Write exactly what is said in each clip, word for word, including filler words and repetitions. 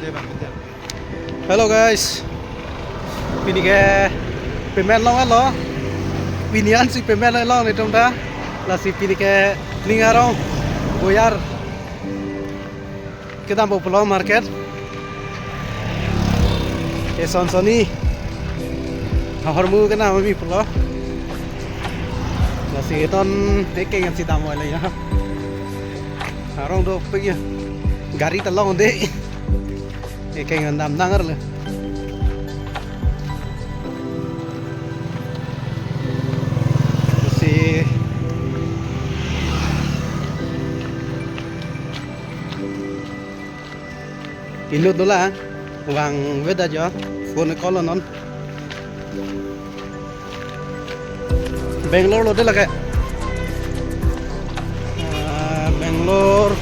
Hello guys, pini ke payment longlo. Pini ansi payment longlo netum ta. Lasi pini ke Lingharong Boyar kedampo pulo market. Ke son soni ahormu kedam ami pulo. Lasi ton ekeng ansi damlo ya. Arong dopik ya. Gari ta longde. Ekeng an damnang arlo. Si inut dolang, vangvedet jo, phone call non. Bangalore lo de lake. Ah, Bangalore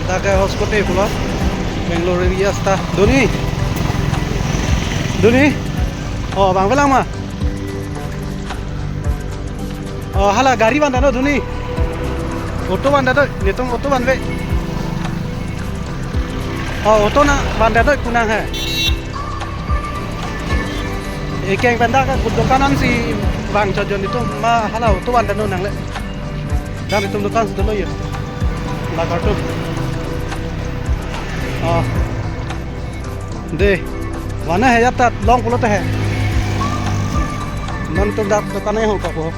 dak ke Hoskote pulo. Bangalore area seta. Doni. Doni. Oh, vangvelang ma. Oh, hala gari vandet non doni. Auto vandet non, netum auto vanve. Oh, auto nangvandet non kunang he. Ekeng pen dak dokan ansi vangchot jo netum ma hala auto vandet non nangle. Dak netum dokan si dolo ya. La kartu. Oh. De. Vana he jat ta long pulote he. Non netum dak dokan ahong kapo.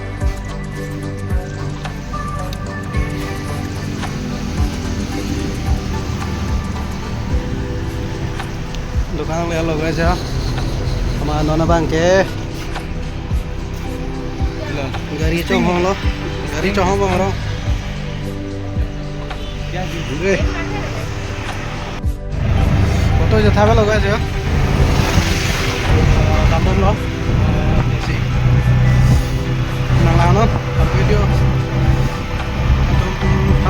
Dokan le lo guys ya. Ama non abang ke. Gari chonghong lo. Gari chonghong bang lo. Oke. Auto jo thabe lo guys ya. Tambom lo. Isi. Nang langnon video.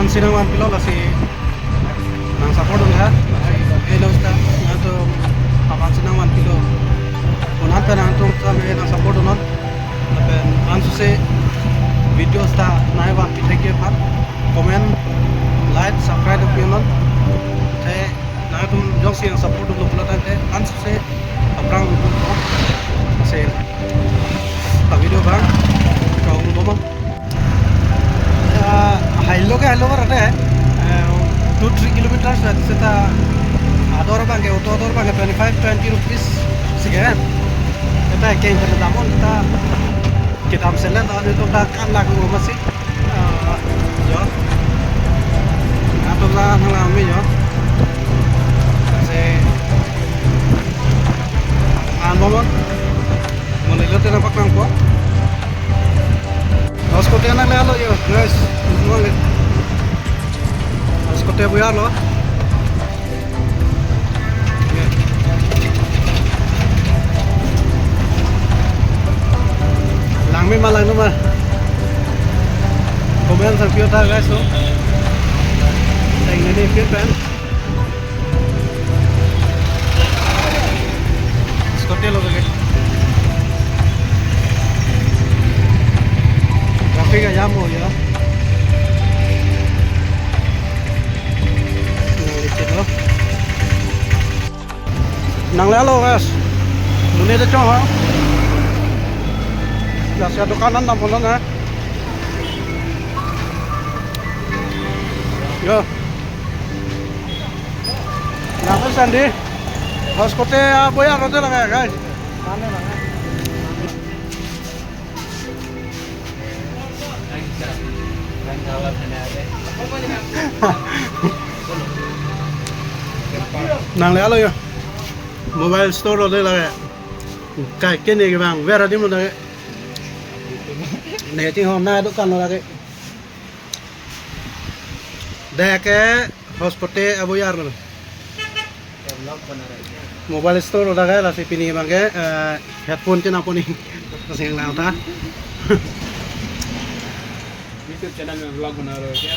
Ansi nangvanpilo lasi nang support dun ha. Hello sta. Nangtum aphan si nangvanpilo. Punan pen nangtum kami nang support dun non. Lapen ansose video sta nangvanpi thekji aphan comment, like, subscribe pinon. Te nangtum jongsi nang support dun lo pulo tangte ansose aphrang dun lo. Se ta video bang kong bomang. Ah, hailo ke hailo ke rate, eh, two three kilometers, eh, seta ador abang ke, auto ador abang ke twenty-five, twenty rupees sige. Seta ekeng pen damnon ta kedam selen ta netum ta kan lagu masih. Ah, jo. Atum la nang lang mi jo. Se an bomon. Mole lo tena pak nangpo. Hoskote nangle alo yo, guys. Mole. Hoskote Boyar lo. Langme ma langno ma. Comment sang pio ta guys, no. Teng ne ne pin pen. Hoskote lo ke. Traffic a jam ho gaya. Nang le alo guys. Mune de chong ha. Ya sa dokan an nam pon na. Yo. Nang sandi. Hoskote a Boyar lo de lake guys. Nang le alo yo. Mobile store lo de lake. Kai kene ke bang, vera di mo lake. Ne ching hom na dokan lo lake. Dak ke Hoskote a Boyar lo. Mobile store lo dak ke, lasi pini bang ke, eh, headphone chenam pon ni. Lasi nang ta. YouTube channel में vlog बना रहे हो क्या?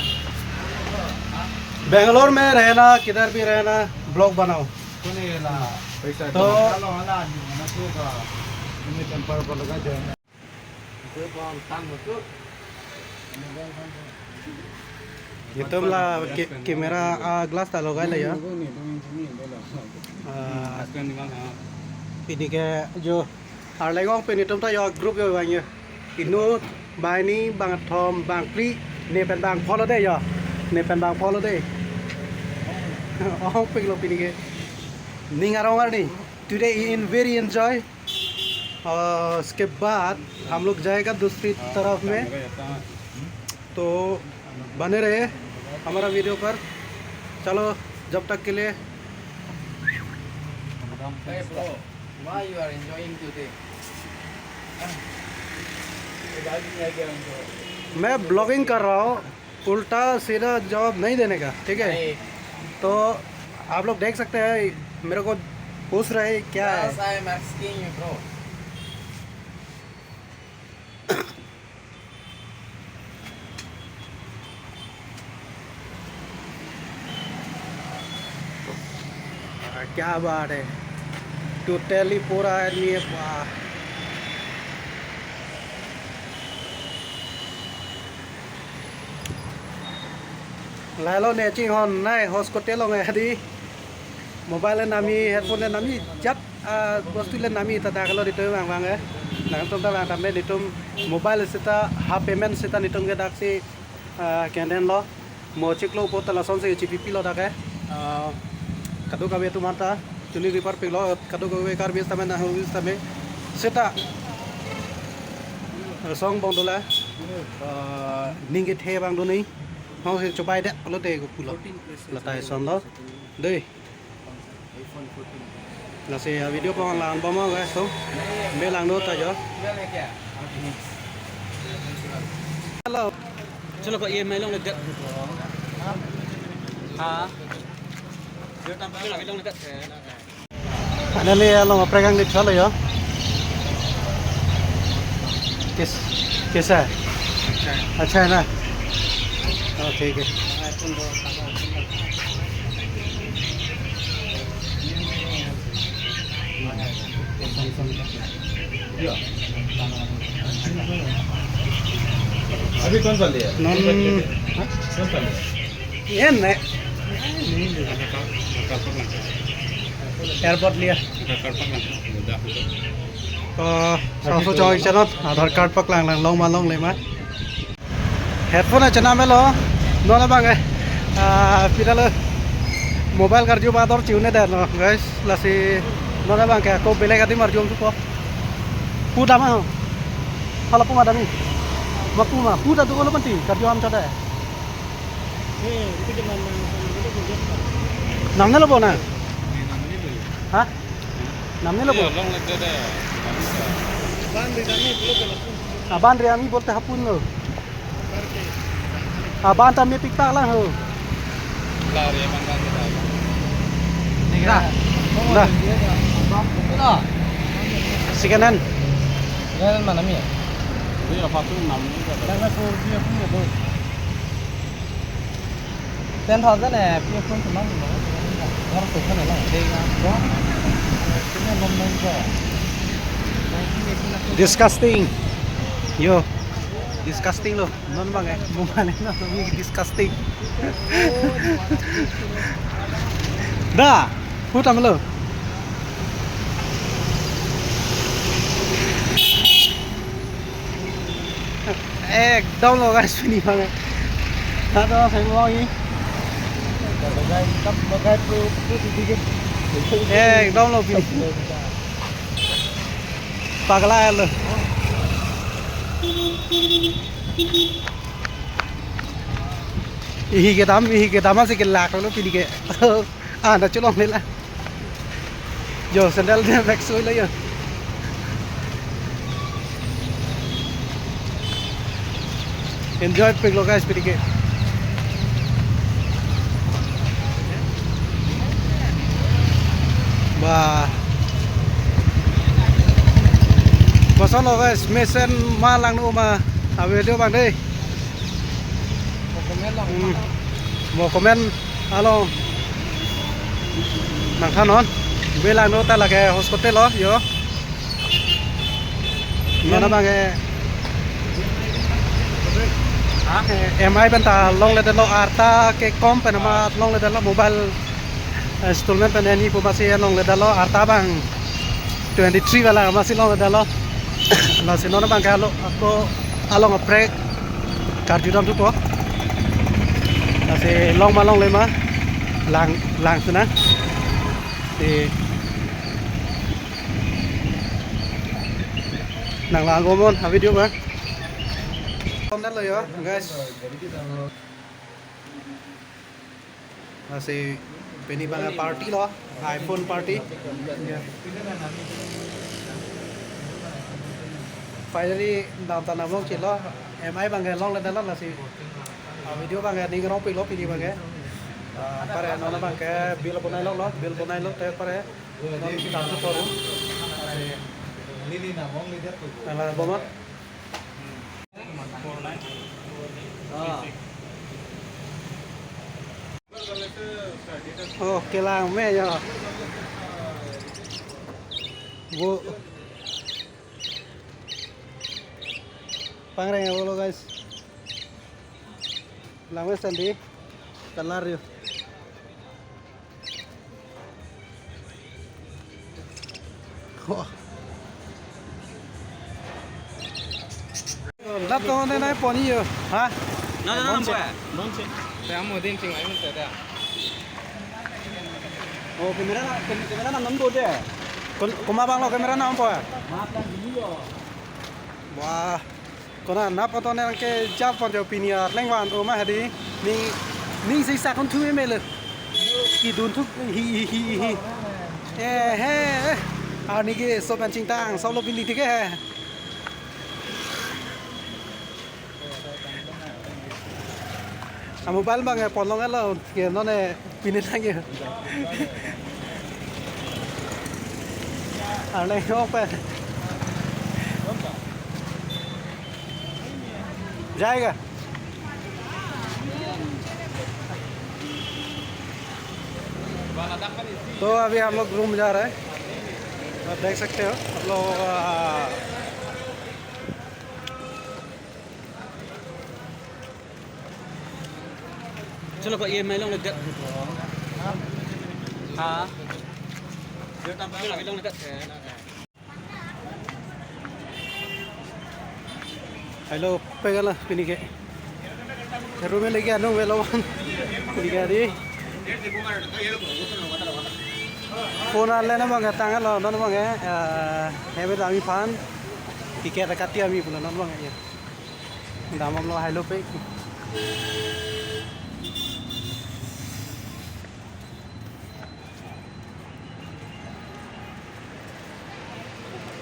बेंगलोर में रहना, किधर भी रहना, vlog बनाओ। कौन है ये ला? पैसा तो तो ला, ला, ला, ला, ला, ला, ला, ला, ला, ला, ला, ला, ला, ला, ला, ला, ला, Netum la ke-, camera a glass ta logai le ya. Ah, pini ke jo Arleng ong pini netum ta yo group yo bang ya. Inut, bang hini, bang kethom, bang phli, ne pen bang phongo de ya. Ne pen bang phongo de. Ong pik lo pini ke. Ning arong arni. Today in very enjoy. और उसके बाद हम लोग जाएगा दूसरी तरफ में। तो बने रहे हमारा वीडियो पर। चलो, जब तक के लिए। Hey bro, why you are enjoying today? मैं ब्लॉगिंग कर रहा हूँ। उल्टा सीधा जवाब नहीं देने का, ठीक है? नहीं। तो आप लोग देख सकते हैं, मेरे को पूछ रहे क्या है। Just I am asking you, bro. क्या बात है, टोटली पूरा आदमी है, वाह। Lahelo ne chinghon nai hosko telong eh di. Mobile nami, headphone nami, jat, ah, bostu le nami ta dak lo netum vang vang eh. Nangtum ta vang tame netum mobile seta ha payment seta netum ke daksi, ah, kenden lo. Mo chiklo po ta lasonsi chipipi lo dak eh. Ah, kadokave atum anta tuni ripar pik lo, kadokave Karbi tame na Hurbi tame. Seta song bong dola. Ah, ning kethe bang do ni. Hong si chubai de lo te ko pulo. Latai son lo. Dei. Lasi, ah, video pon lang bom guys, so. Be lang do ta jo. Hello. Chalo ko E M I along le det. Ha. Yo tam along le det. Finally along aprekang di chalo yo. किस, कैसा है? अच्छा है। अच्छा है ना? हाँ, ठीक है। अभी कौन सा लिया? नॉन। कौन सा लिया? ये नहीं। एयरपोर्ट लिया। तो सासु चौक चनत आधार card paklang lang long ma longle ma. Headphone achanam lo, non abang eh. Ah, pila lo mobile karju ba dor chiune der lo, guys. Lasi non abang ke ako belek adim arjum supo. Pu dam ho. Hala pu ma dam ni. Ma pu ma, pu ta tu lo panti, karju am chada. Namne lo bo na? Ha? Namne lo bo? Aban re ami bolte hapun lo. Aban ta me pikpak lang ho. Dah. Dah. Second hand. Second hand mana mi? Ten thousand eh, pia phone tu mang lo. Orang tu kan lah. Disgusting. Yo. Disgusting lo. Non bang eh. Mumane na kami disgusting. Dah. Hutam lo. Ekdom lo guys, pini bang. Tado sai mo hi. Ekdom lo pini. Pagla lo. Ihi kedam, ihi kedam asi kelak lo pini ke. Ah, na chulong lela. Yo, sandal dia back soi la yo. Enjoy pik lo guys, pini ke. Bah. Koson lo guys, mesen ma lang no ma. Abe do bang dei. Hmm. Mo comment along nangthan non. Belang no ta lake hospital lo yo. Mana bang eh. Eh, M I pen ta longledetlo, arta ke kom pen amat longledetlo, mobile, eh, installment pen eni pu masi longledetlo, arta abang twenty three wala masi longledetlo. Lasi non abang ke alo ako along aprek karjudam thupo. Lasi long ma longle ma lang lang sena. Si nang lang gomon ha video ma. Konten lo yo, guys. Lasi pini abang party lo, iPhone party. Finally, dam ta namong chilo, M I abang longledetlo lasi. Ah, video abang ning rong pilo pini abang. Ah, pare non abang ke bill bonailo lo, bill bonailo te pare. Non kita tu forum. Lasi. Nala bomot. Oh, kelang me yo. Bu. Pangreng ya lo, guys. Lang me sandi. Kalar yo. Wah. Nap tong ne nai pon-i yo. Ha? No, no, no, Bonse. Boy. Bonse. Te amo din ching lai mun te da. Oh, camera na, cam-, camera na nam do de. Kon-, koma abang lo camera nam po. Map lang dulu yo. Wah. Kona nap aton nang ke jal pon jo pini arleng van o ma hadi. Ning, ning si sakon thu me le. Ki dun thu hi, hi, hi, hi. Eh, he. Arni ke so pen chingtang, so lo pini thik he. A mobile abang pon longle lo, ke non ne pini lagi. Arleng ho pe. जाएगा। तो अभी हम लोग रूम जा रहे हैं, आप देख सकते हो, आप लोग, आ, चलो, कोई ये मैं लोग लग गया। हाँ। ये तब लगे लोग लग गया। Hello, pegala pini ke. Rumle ke anong velo. Pini ke di. Phone ale na abang tanglo, non abang, eh, hebe dami aphan. Ticket kati ami pulo non abang ya. Damlo helo pe.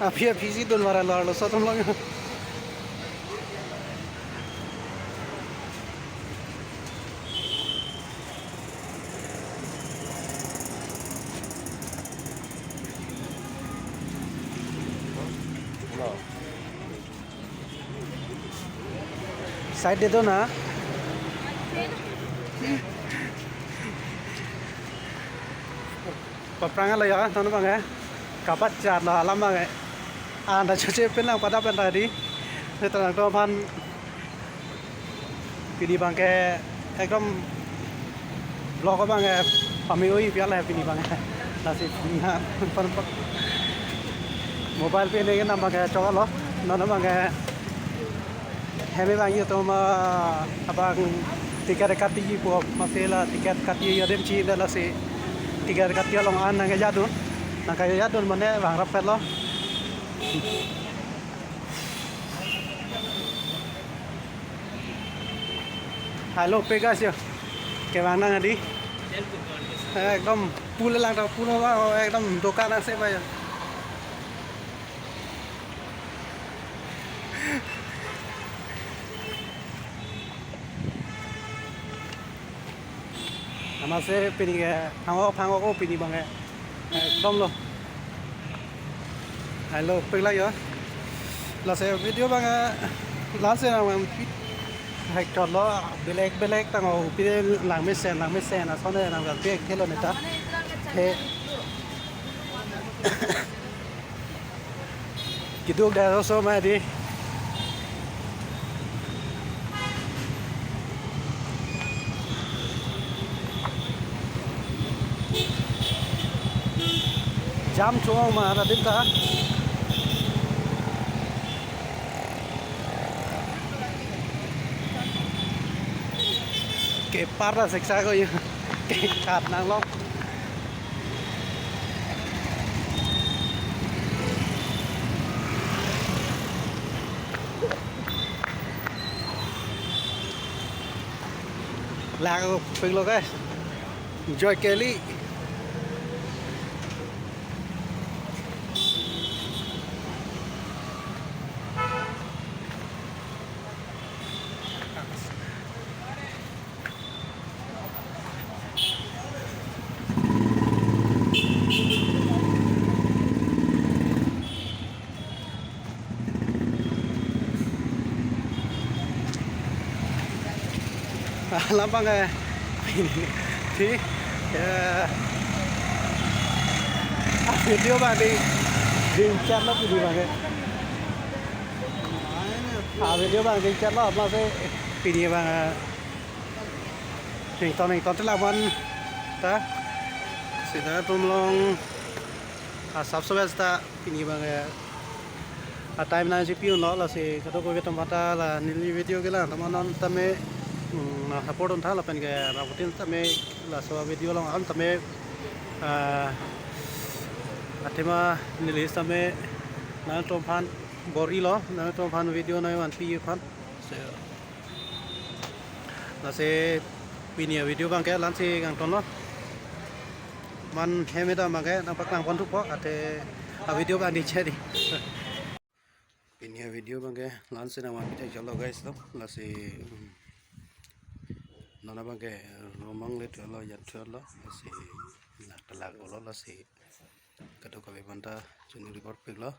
Aphi aphi si dun mara lo, lo sotom lo. Side de do na. Paprang lo ya, non abang eh. Kapat chat lo alam abang eh. Anta choche pen lang pada pen tadi. Setelah tu aphan pini abang ke ekdom vlog abang ke pami oi piala pini abang ke. Lasi na pan pan mobile pen ne nam abang ke choklo. Non abang ke heme abang yo toma abang ticket kati po masela ticket kati yo dem chi da lasi ticket kati along an nang ke jadun. Nang ke jadun mane abang rapet lo. Hello, Pegas yo. Kevang nang adi. Ekdom pool lang ta pool ba ekdom dokan ase ba yo. Amatsi pini ke phangok phangok o pini abang ke. Ekdom lo. Hello, pegla yo. Lasi video abang ke lasi nang abang pi-, hek chot lo belek belek tang o pi lang mesen lang mesen ason nang abang pi thelo neta. He. Keduk dak aso ma di. Jam chong ma ta dim ta. Kepar ta siksa ko ya. Kekat nang lo. Lang peng lo guys. Enjoy kali. Alam abang eh. Pini, pini, ya. Ah, video abang ding, ding chat lo pini abang eh. Ah, video abang ding chat lo, masi pini abang eh. Ning ton, ning ton te laban ta. Sita tum long, ah, sab sab ta pini abang eh. A time nangchepi-un lo, lasi kadokave atum aphanta la neli video kelang atum non tame, mm, nang support-un tha lapen ke nangputin tame laso video along an tame, ah, athema neli tame nangtumphan bor-i lo, nangtumphan video nangvanpi aphan. So, lasi pini avideo abang ke la-ansi kangton lo. Man hem ida abang ke nangpaklang pon thupo, athe avideo abang ding chat dei. Pini avideo abang ke la-ansi nangvanpi thekchot lo guys lo. Lasi, mm, non abang ke romang le thulo, yan thulo, lasi la kelak lo, lasi kadokave aphanta chini report pik lo.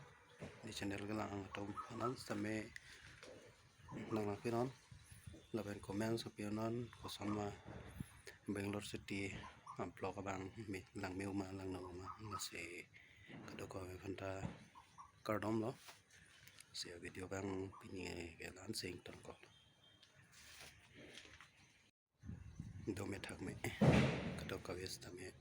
Neli channel kelang atum aphan tame nang nangpi non, lapen comment so pi non, koson ma Bangalore city a vlog abang me, lang me-o ma, lang no ma, lasi kadokave aphanta kardom lo. Si avideo abang pini ke la-ansi ingtonkok. Dome thakme, kadokave tame